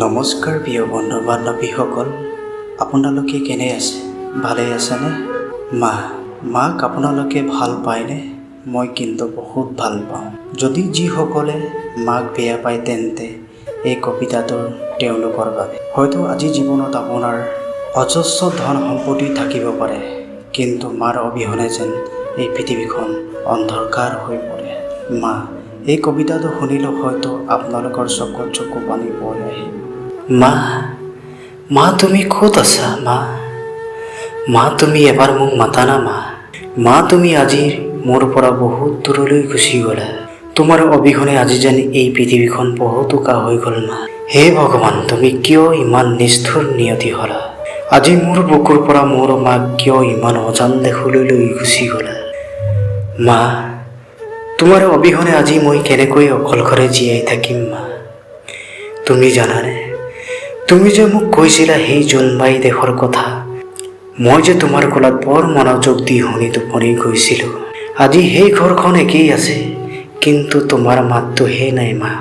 নমস্কাৰ প্ৰিয় বন্ধু বান্ধৱীসকল, আপোনালোকে কেনে আছে? ভালেই আছেনে? মা, মাক আপোনালোকে ভাল পায়নে? মই কিন্তু বহুত ভাল পাওঁ। যদি যিসকলে মাক বেয়া পায়, তেন্তে এই কবিতাটো তেওঁলোকৰ বাবে। হয়তো আজি জীৱনত আপোনাৰ অজস্ৰ ধন সম্পত্তি থাকিব পাৰে, কিন্তু মাৰ অবিহনে যেন এই পৃথিৱীখন অন্ধকাৰ হৈ পৰে। মা, এই কবিতাটো শুনিলে হয়তো আপোনালোকৰ চকুত চকু পানী বৈ আহিব। মা, মা, তুমি ক'ত আছা মা? মা, তুমি এবাৰ মোক মাতা না মা। মা, তুমি আজি মোৰ পৰা বহুত দূৰলৈ গুচি গ'লা। তোমাৰ অবিহনে আজি যেন এই পৃথিৱীখন বহুত উকা হৈ গ'ল মা। হে ভগৱান, তুমি কিয় ইমান নিষ্ঠুৰ নিয়তি হ'লা? আজি মোৰ বুকুৰ পৰা মোৰ মাক কিয় ইমান অজান দেশলৈ লৈ গুচি গ'লা? মা, তোমাৰ অবিহনে আজি মই কেনেকৈ অকলশৰে জীয়াই থাকিম মা? তুমি জানানে, তুমি যে মোক কৈছিলা সেই জোনবাই দেশৰ কথা, মই যে তোমাৰ কোলাত বৰ মনোযোগ দি শুনি টোপনি গৈছিলোঁ। আজি সেই ঘৰখন একেই আছে, কিন্তু তোমাৰ মাতটোহে নাই মা।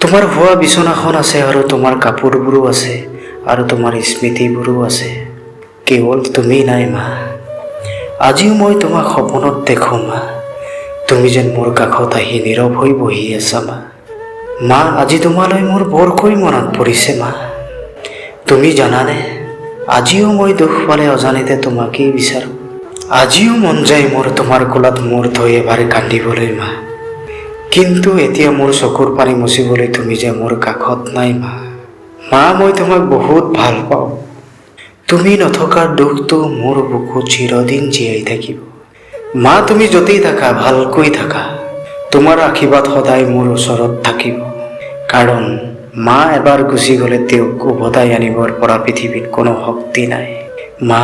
তোমাৰ শোৱা বিচনাখন আছে আৰু তোমাৰ কাপোৰবোৰো আছে আৰু তোমাৰ স্মৃতিবোৰো আছে, কেৱল তুমি নাই মা। আজিও মই তোমাক সপোনত দেখোঁ মা। তুমি যেন মোৰ কাষত আহি নীৰৱ হৈ বহি আছা মা। মা, আজি তোমালৈ মোৰ বৰকৈ মনত পৰিছে মা। তুমি জানানে, আজিও মই দুখ পালে অজানিতে তোমাকেই বিচাৰোঁ। আজিও মন যায় মোৰ তোমাৰ কোলাত মূৰ থৈ এবাৰ কান্দিবলৈ মা। কিন্তু এতিয়া মোৰ চকুৰ পানী মচিবলৈ তুমি যে মোৰ কাষত নাই মা। মা, মই তোমাক বহুত ভাল পাওঁ। তুমি নথকাৰ দুখটো মোৰ বুকুত চিৰদিন জীয়াই থাকিব। মা, তুমি য'তেই থাকা, ভালকৈ থাকা। তোমাৰ আশীৰ্বাদ সদায় মোৰ ওচৰত থাকিব। কাৰণ মা এবাৰ গুচি গ'লে তেওঁক উভতাই আনিবৰ পৰা পৃথিৱীত কোনো শক্তি নাই। মা,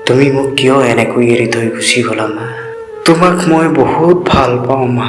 তুমি মোক কিয় এনেকৈ এৰি থৈ গুচি গ'লা মা? তোমাক মই বহুত ভাল পাওঁ মা।